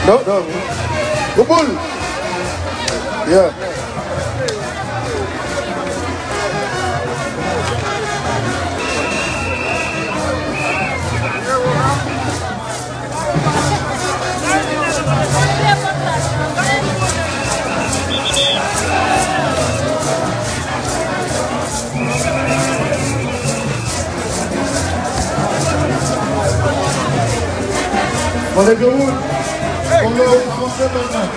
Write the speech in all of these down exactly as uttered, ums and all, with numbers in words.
No, no. Bouboul. Yeah. Mande Granmoun, mande w avanse menm nan.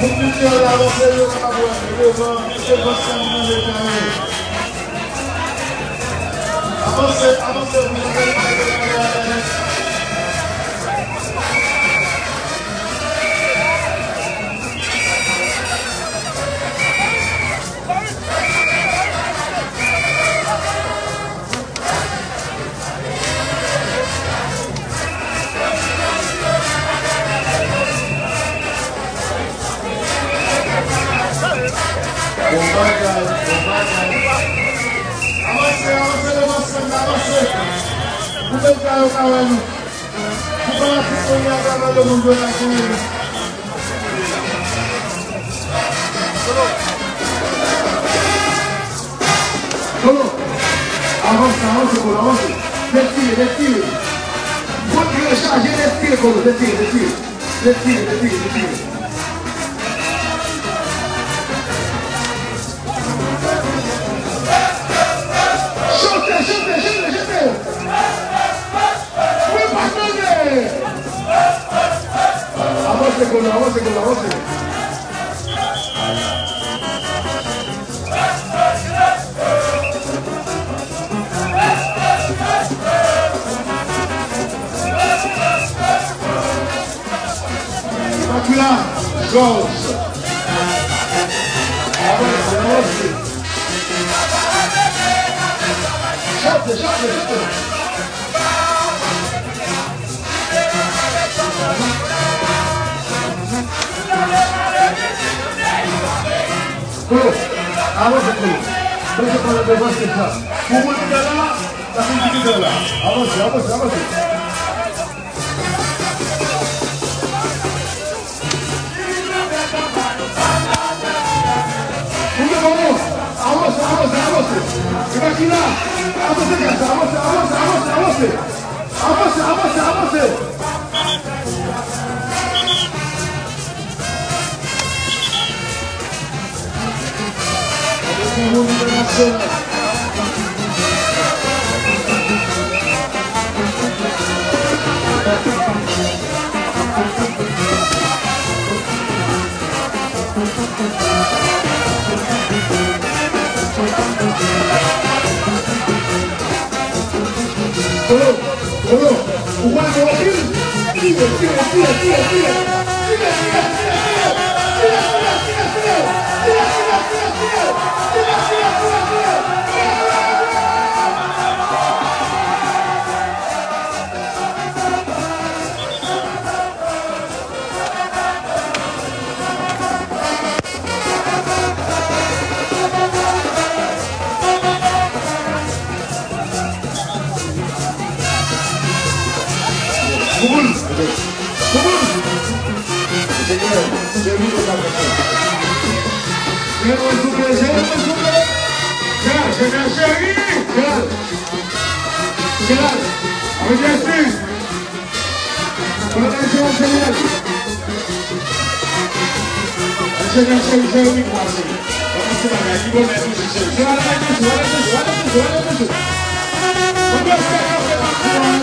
Moun ki te avanse, yo kapab wè devan, devan sèn nan leta yo. Avanse, avanse, avanse. Bon bagay, bon bagay. Avanse, avanse, devan sèn nan, avanse. Pou medya yo ka wè nou. Pou fanatik nou, atravè lemonn, jwenn ak nou. Kolo, avanse, avanse, Kolo, avanse. Detire, detire. Vant ki rechaje, detire, Kolo, detire, detire. Detire, detire, detire. Chante, chante, chante, chante. Wi, pa tande. Avanse, Kolo, avanse, Kolo, avanse. Imakila Georges. Avanse, avanse. Chante, chante, chante. Kolo, avanse, Kolo. Mete kò nan devan stage la. Pou moun ki te la, sa se ki te la. Avanse, avanse, avanse. Moun nan, avanse, avanse, avanse. Imakila, avanse, gason, avanse, avanse, avanse, avanse. Avanse, avanse, avanse. Kolo, Kolo, ou konnen sa w ap di? Tire, tire, tire, tire, tire. Tire, tire, tire, tire. Tire, tire, tire, tire. Cheri, nou ka fè sa. Jere mwen souple, jere mwen souple. Jere, jere, cheri. Jere. Jere. Mwen, jere. Mwen, jere, jere. Jere, jere, jere, wi, mwen, cheri. Mwen, se bagay, li bon, mèsi, cheri. Jere, ale, ale, ale, ale, ale, ale. Mwen, jere, jere, jere.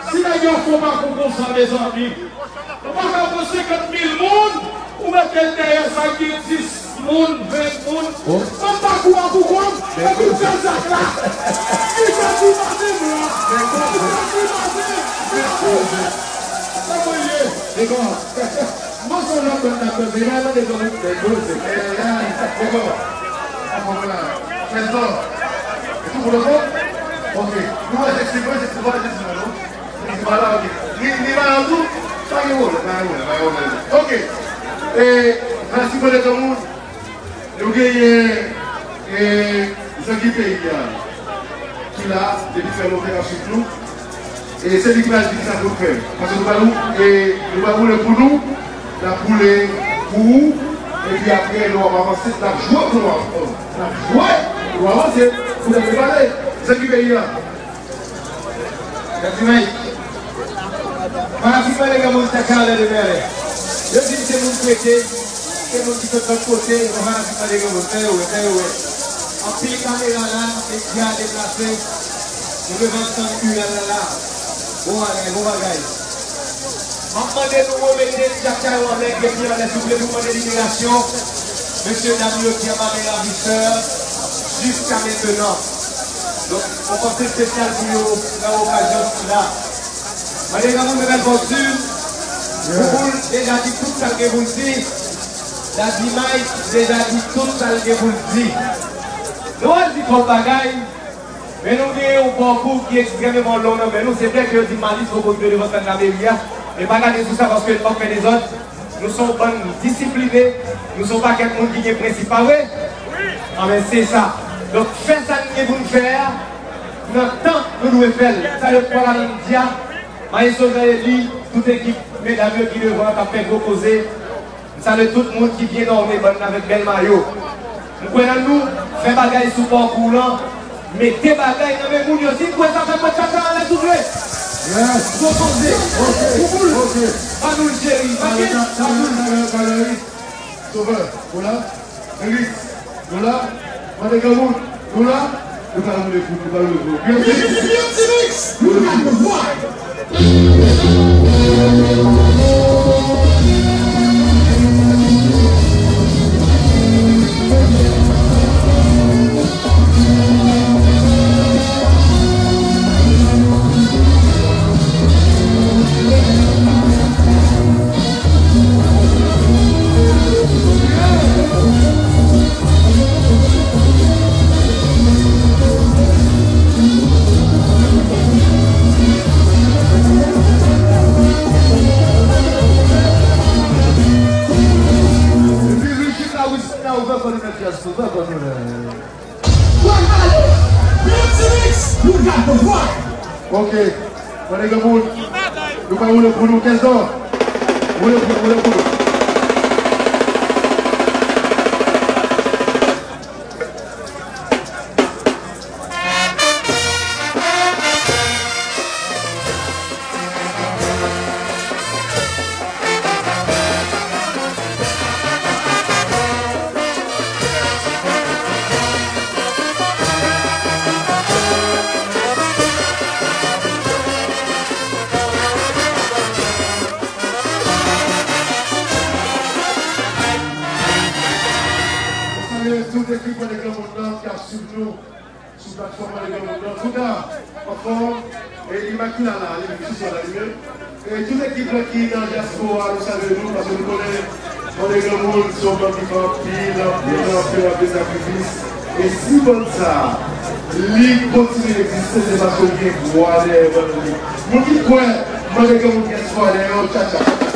Si nèg yo fè yon pakou konsa, mezanmi, ou pa ka pran senkant mil moun, ou mete l dèyè sa ki gen dis moun, ven moun. Ban m pakou a pou kò m, epi m fè zak la. Li fè tou maten m la. Li fè tou maten m. Sa mwen ye. Mwen se yon lòt lòt nan koze, men mwen te konn fè koze. Mwen konprann la. Trezò. E tou pou lòt bò? Ok. Nou wè se ti mwen, se ti mwen, se ti mwen, non? Se ti mwen la, ok. Ni, ni la tou? Pa gen pwoblèm, pa gen pwoblèm, pa gen pwoblèm. Ok. E, nan ti mwen de granmoun, Nou genyen, e, Zangi Peyi a, ki la, depi trè lontan, y ap swiv nou. E se li ki pral di ki sa pou n fè. Paske nou pral, e, nou pral woule pou nou, n ap woule pou ou, epi apre, lè w ap avanse, n ap jwe pou nou avanse. N ap jwe pou nou avanse, pou nou prepare. Zangi Peyi a. Gad imaj. Fanatik Mande Granmoun, se Carlin de Merlin. Yo di m se moun prete, se moun ki sot lòt kote, se fanatik Mande Granmoun. Fè yo wè, fè yo wè. Anpil kamera la, medya deplase. Nou bezwen antann U L la la. Bon bagay, bon bagay. M ap mande nou remete tchatcha yo anlè, epi anlè, souple, pou mande liberasyon mesye dam yo ki anba men ravistè jiska mentenan. Donk, yon panse espesyal pou yo nan okazyon sila. Mande granmoun, bèl fòti. Bouboul deja di tout sa l gen pou l di. Daddy Mike deja di tout sa l gen pou l di. Nou pral di twòp bagay, men nou gen yon pakou ki ekstrèmeman long nan men nou. Se vrè ke yo di Malis poko rive devan sèn lameri a, men pa gade sou sa paske l p ap fè dezòd. Nou se yon bann disipline, nou se yon pakèt moun ki gen prensip, pa vre? Anben, se sa. Donk, fè sa n gen pou n fè a, nan tan nou dwe fè l. Sa yo pral la nan medya, Maestro Jean Élie, tout ekip medam yo ki devan k ap fè gwo koze. M salye tout moun ki byen dòmi, bann avèk bèl mayo. M kwè nan nou, fè bagay sou pakou lan, mete bagay nan men moun yo. Si n kwè sa, fè pòt chacha anlè souple. Yes. Gwo koze. Ok, ok. Bouboul. Ba nou l cheri. Ba nou l. Sovè, ou la? Elis, ou la? Mande granmoun, ou la? Nou pral woule pou, nou pral woule pou. Beyonce Mix, you got the vibe. Epi Richie Lawis la, ouvè kò nou, mèt jazz, ouvè kò nou la. Beyonce Mix, you got the vibe. Ok. Mande granmoun. Nou pa woule pou nou, kèzò. Woule pou nou, woule pou nou. Salye tout ekip Mande Granmoun nan k ap swiv nou sou platfòm Mande Granmoun nan. Kounya, anfòm, e Imakila la, li menm, sou sèn la, li menm. E tout ekip la ki nan dyaspora, nou salye nou, paske nou konnen Mande Granmoun se yon bann ki fè anpil, anpil, anpil, anpil sakrifis. E si bann sa a, li kontinye egziste, se paske l gen vwa dèyè bann li. Moun ki kwè Mande Granmoun gen espwa dèyè yo, tcha, tcha, tcha, tcha, tcha.